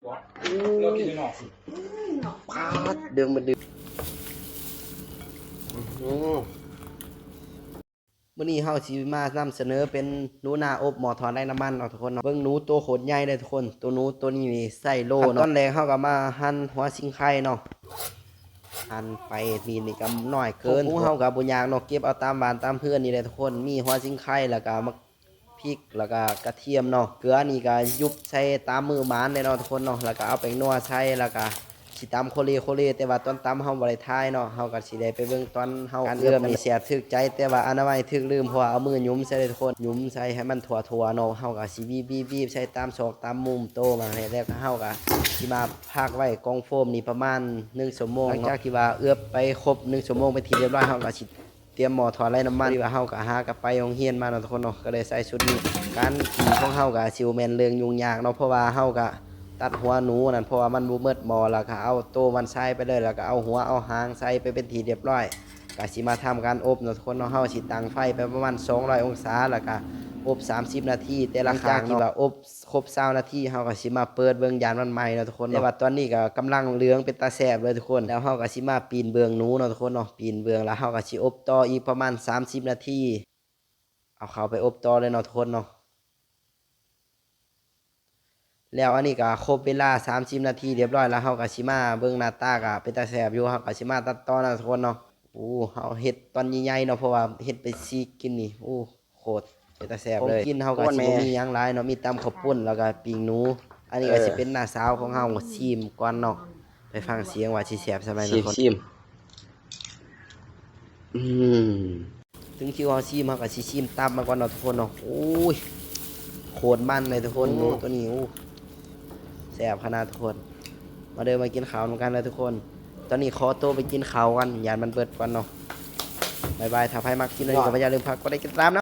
ປາດ ເດືອງມັນດຶງ. ມື້ນີ້ເຮົາຊິມານຳສະເໜີເປັນໜູນາອົບໝໍ້ທອດໄຮ້ນ້ຳມັນເນາະທຸກຄົນເນາະ. ເບິ່ງໜູໂຕໂຄດໃຫຍ່ເລີຍທຸກຄົນ. ໂຕໜູໂຕນີ້ນີ້ໄຊໂລເນາະ. ຂັ້ນຕອນແລກເຮົາກໍມາຫັ່ນຫົວຊິງໄຄເນາະ. ຫັ່ນໄປມີດນີ້ກໍນ້ອຍເກີນ. ເຮົາກໍບໍ່ຍາກເນາະ, ເກັບເອົາຕາມບ້ານຕາມເຮືອນນີ້ແຫຼະທຸກຄົນ. ມີຫົວຊິງໄຄ ແລ້ວກໍໝາກພິກ ແລ້ວກໍກະທຽມເນາະ. ເກືອນີ້ກໍຍຸບໃສ່ຕາມມືໝານເດ້ເນາະທຸກຄົນເນາະ. ແລ້ວກໍເອົາແປ້ງນົວໃສ່ ແລ້ວກໍ ຊິຕຳໂຄເລໂຄເລ ແຕ່ວ່າຕອນຕຳເຮົາບໍ່ໄດ້ຖ່າຍເນາະ, ເຮົາກໍຊິໄດ້ໄປເບິ່ງຕອນເຮົາ ການເອື້ອມນີ້ແຊບຖືກໃຈ ແຕ່ວ່າອະນາໄມຖືກລືມ ເພາະວ່າເອົາມືຫຍຸມໃສ່ເດ້ທຸກຄົນ, ຫຍຸມໃສ່ໃຫ້ມັນທົ່ວໆເນາະ. ເຮົາກໍຊິບີບໆໆໃສ່ຕາມຊອກຕາມມຸມໂຕມາໃຫ້ ແລ້ວກໍເຮົາກໍຊິມາພັກໄວ້ກ່ອງໂຟມນີ້ປະມານໜຶ່ງຊົ່ວໂມງເນາະ. ຫຼັງຈາກທີ່ວ່າເອືອບໄປຄົບໜຶ່ງຊົ່ວໂມງເປັນທີ່ຮຽບຮ້ອຍ ເຮົາກໍຊິ ຕຽມໝໍ້ທອດໄຮ້ນ້ຳມັນ. ທີ່ວ່າເຮົາກໍຫາກັນໄປໂຮງຮຽນມາເນາະທຸກຄົນເນາະ, ກໍເລີຍໃສ່ຊຸດນີ້. ການປີນຂອງເຮົາກໍຊິບໍ່ແມ່ນເລື່ອງຫຍຸ້ງຍາກເນາະ, ເພາະວ່າເຮົາກໍຕັດຫົວໜູນັ້ນ ເພາະວ່າມັນບໍ່ໝົດໝໍ້ ແລ້ວກໍເອົາໂຕມັນໃສ່ໄປເລີຍ ແລ້ວກໍເອົາຫົວເອົາຫາງໃສ່ໄປເປັນທີ່ຮຽບຮ້ອຍ. ກໍຊິມາທຳການອົບເນາະທຸກຄົນເນາະ. ເຮົາຊິຕັ້ງໄຟໄປປະມານສອງຮ້ອຍອົງສາ ແລ້ວກໍອົບສາມສິບນາທີ ແຕ່ລະຄັ້ງເນາະ. ຫຼັງຈາກທີ່ວ່າອົບ ຄົບຊາວນາທີ ເຮົາກໍຊິມາເປີດເບິ່ງ ຢ້ານມັນໄໝ້ເນາະທຸກຄົນເນາະ. ແຕ່ວ່າຕອນນີ້ກໍກຳລັງເຫຼືອງເປັນຕາແຊບເລີຍທຸກຄົນ. ແລ້ວເຮົາກໍຊິມາປີ້ນເບື້ອງໜູເນາະທຸກຄົນເນາະ, ປີ້ນເບື້ອງ ແລ້ວເຮົາກໍຊິອົບຕໍ່ອີກປະມານສາມສິບນາທີ. ເອົາເຂົ້າໄປອົບຕໍ່ເລີຍເນາະທຸກຄົນເນາະ. ແລ້ວອັນນີ້ກໍຄົບເວລາສາມສິບນາທີຮຽບຮ້ອຍ ແລ້ວເຮົາກໍຊິມາເບິ່ງໜ້າຕາ ກໍເປັນຕາແຊບຢູ່. ເຮົາກໍຊິມາຕັດຕໍ່ເນາະທຸກຄົນເນາະ. ໂອ້ ເຮົາເຮັດຕອນໃຫຍ່ໆເນາະ ເພາະວ່າເຮັດໄປຊິກິນນີ້ ໂອ້ ໂຄດເປັນຕາແຊບເລີຍ. ຂອງກິນເຮົາກໍຊິບໍ່ມີຫຍັງຫຼາຍເນາະ, ມີຕຳເຂົ້າປຸ້ນ ແລ້ວກໍປີ້ງໜູ. ອັນນີ້ກໍຊິເປັນນ້າສາວຂອງເຮົາ ຊິມກ່ອນເນາະ. ໄປຟັງສຽງວ່າຊິແຊບສ່ຳໃດເນາະທຸກຄົນ. ຊິມ ຊິມ. ອືມ ເຖິງຄິວເຮົາຊິມ ເຮົາກໍຊິຊິມຕັບມັນກ່ອນເນາະທຸກຄົນເນາະ. ໂອ້ຍ ໂຄດມັນເລີຍທຸກຄົນ. ໂອ້ ໂອ້ ໂຕນີ້ ໂອ້ ແຊບຂະໜາດທຸກຄົນ. ມາເດີ ມາກິນເຂົ້ານຳກັນເດີທຸກຄົນ. ຕອນນີ້ຂໍໂຕໄປກິນເຂົ້າກ່ອນ ຢ້ານມັນເບິດກ່ອນເນາະ. ບາຍບາຍ. ຖ້າໃຜມັກຄລິບນີ້ກໍຢ່າລືມຝາກກົດໄລກ໌ ກົດຕິດຕາມນຳ.